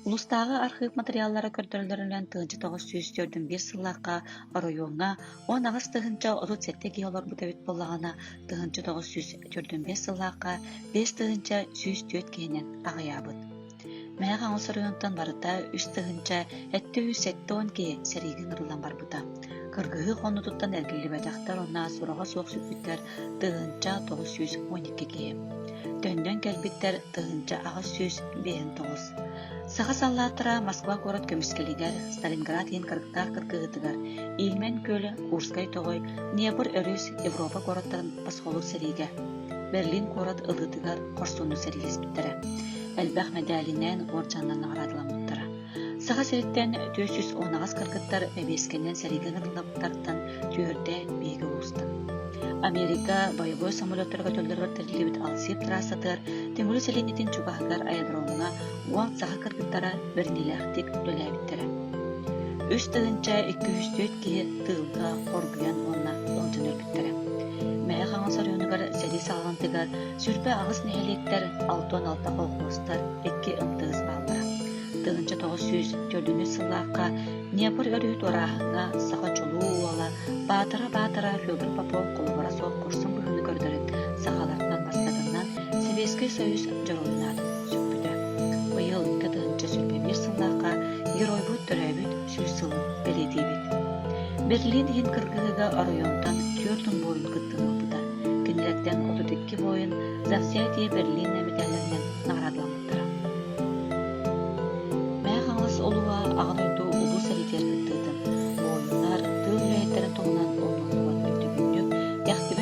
Улуустааҕы архыып матырыйааллара көрдөрөллөрүнэн 1945 сыллаахха оройуоҥҥа 18 037 киһи олорбут эбит буоллаҕына, 1945 сыллаахха 5104 киһинэн аҕыйаабыт. Мэҥэ Хаҥалас оройуонтан барыта 3770 киһи сэриигэ ыҥырыллан барбыта. Кыргыһыы хонуутуттан эргиллибэтэхтэр уонна сураҕа суох сүппүттэр 1912 киһи. Төннөн кэлбиттэр 1859. Саха саллааттара Москва куорат көмүскэлигэр, Сталинград иһин кырыктаах кыргыһыытыгар, Ильмень күөлэ, Курскай тоҕой, Днепр өрүс, Европа куораттарын босхолуур сэриигэ, Берлин куорат ылыытыгар хорсуннук сэриилэспиттэрэ. Элбэх мэдээлинэн, уордьанынан наҕараадаламмыттара. Саха сириттэн 418 кыргыттар бэбиэскэнэн сэриигэ ыҥырыллыбыттартан түөртэ биһиги улуустан. Америка бойобуой самолеттара көтөллөрүгэр тэриллибит Алсип трассатыгар Түҥүлү сэлиэнньэтин чугаһыгар аэродромҥа уон саха кыргыттара бэриниилээхтик үлэлээбиттэрэ. 3204 киһи тыылга хоргуйан уонна ыалдьан өлбүттэрэ. Мэҥэ Хаҥалас оройуонугар сэрии саҕаланыытыгар 28 нэһилиэктэр, 66 колхуостар, 2 МТС бааллара. 1904 сыллаахха Днепр өрүһү туорааһыҥҥа саха чулуу уола Баатара-Баатара Федор Попов холобура суох хорсун быһыыны көрдөрөн сахалартан бастакынан Сэбиэскэй Союз Дьоруойун аатын сүкпүтэ. Быйыл 2021 сыллаахха Геройбут төрөөбүт сүүс сылын бэлиэтиибит. Берлин иһин кыргыһыыга оройуонтан 40 буойун кыттыыны ылбыта. Кинилэртэн 32 буойун «За взятие Берлина» мэтээллэринэн наҕараадаламмыттара. Мэҥэ Хаҥалас улууһа Аҕа дойду Улуу сэриитигэр кыттыытын, буойуннар, тыыл үлэһиттэрин туһунан умнуллубат өйдөбүнньүк, кэхтибэт.